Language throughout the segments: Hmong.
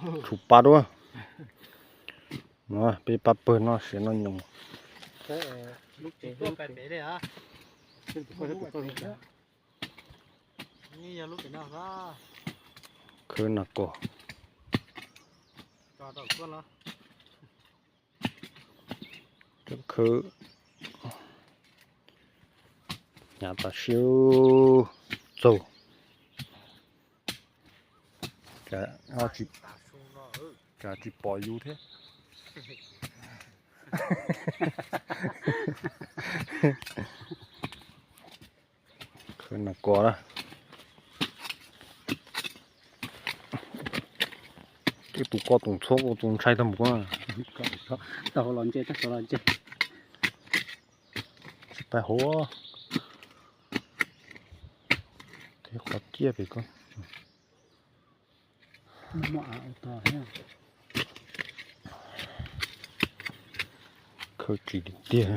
Tshuv pa dua. No peb pab pawg noj siav noj nyoos. Khawb nas kos. Khawb, hnyav tas siab txaug. Cas tsis pom yus thiab. Khawb nas kos na. Ces tus ko tus ntxhua tus ntshai tag mus. Tau los ntse, tau los ntse. Tsis pais hauv. Qhov ciaj pem ko. Khawb tsis tiag tiag.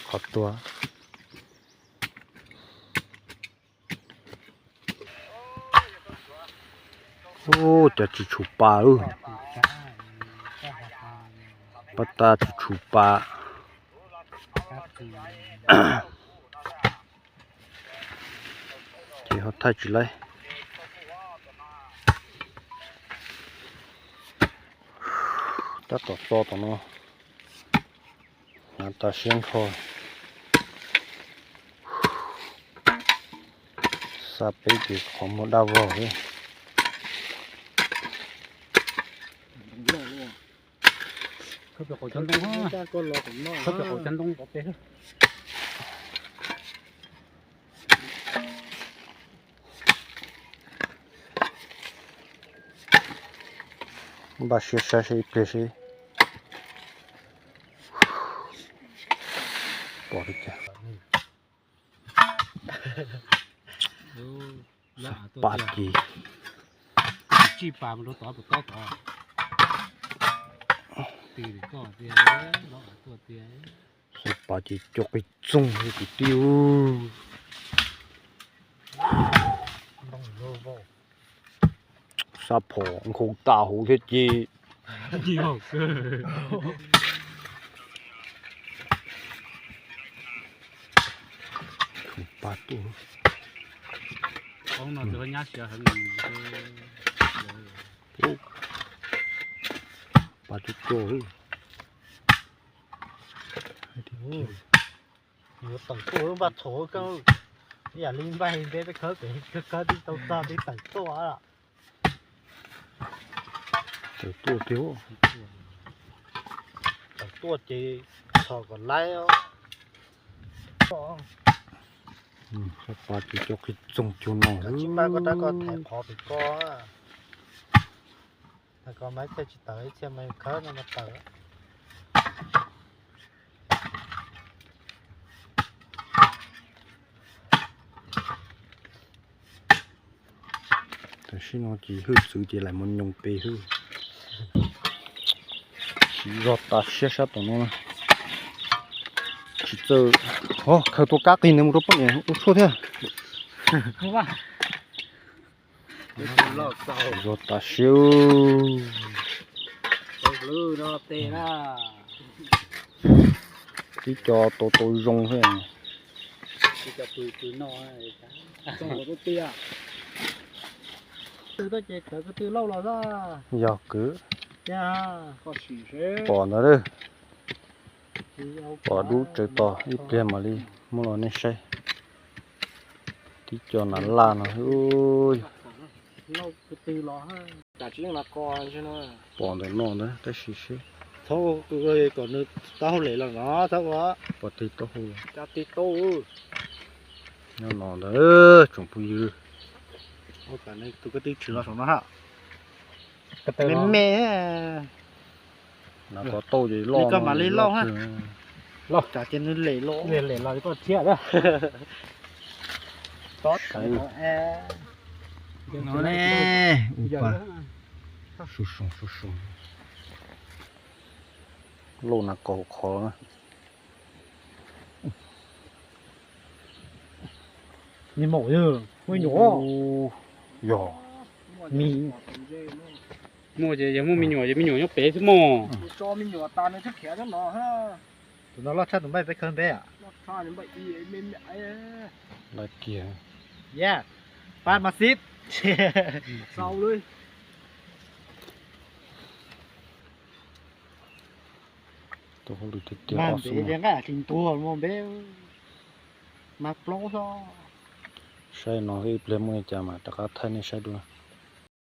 Qhov tuag. Ub, cov tsis tshum pa ub. Pab tas tsis tshum pa. Ces ho thaij tsis laib. Tab tom txo tom no. Hnyav tas siab nrho. Xa peb ces qhov muag daj vog xwb. Npaj siab saib seb ib pliag seb pom li cas. Xav pa ces. Tsij pas mus rau tod puas tob tod. Tis koj tiag, los tuaj tiag. Xav pa ces co qis txoog li kwv tij. Xab phom nkhaus tas huv thiab ces. Pa tuaj. Pa tuaj tuaj. Yuav tawm tuaj npaj thov koj, ib yam li npaj npeb peb khawb pem, khawb tib tau txog tib tawm tuaj. Tawm tuaj tiag. Tawm tuaj ces txhos kom laib os. Xab pa ces co qis txoog cuag no. Tsis npaj koj rab koj thaiv qhov pem ko. Ko mas ib txhia tsis tawm, ib txhia mas khawb no mas tawm. Tam sim no ces hwj txwv ces lam mus nyoos pes hwj. Siv zog tas siab sab tom no na. Tsis txawj, ho khaws tus kab qis ntawd mus rau poj niam ua tshuaj thiab. Zog tas siab. Tib co tau tau zoo thiab. Yog kwv. Pom ntawd, pom dub tsawv tos ib pliag mam li muab los nej saib. Tib co nas laj no. Pom ntawm no ntag tab sis seb. Thaub kom nws taub hau lem los no thaub ua. Pom tig taub hau. Nyob no ntag tsoom phooj ywg. Tus ko tw tshwm los saum no ha. Me me. No ko tauj ces loj, koj mam li loj ha. Loj cas ces nws lem los. Lem los koj thiab. Tob no ne. Ua pa. Su soo su soo. Lauj nas kos qhov na. Ni maum yog. Muaj nyuam. Yog. Muaj ces yog muaj me nyuam ces me nyuam nyob pem xwb mog. Tus no loj tshaj tus npaij peb khawb npeb. Loj kiag. Pab mas xib. Mas ntev li nqaij tsis ntuag mus npeb. Mas plaub hlob. Saib no ib pliag muaj li cas mas rov qab thaij nej saib dua.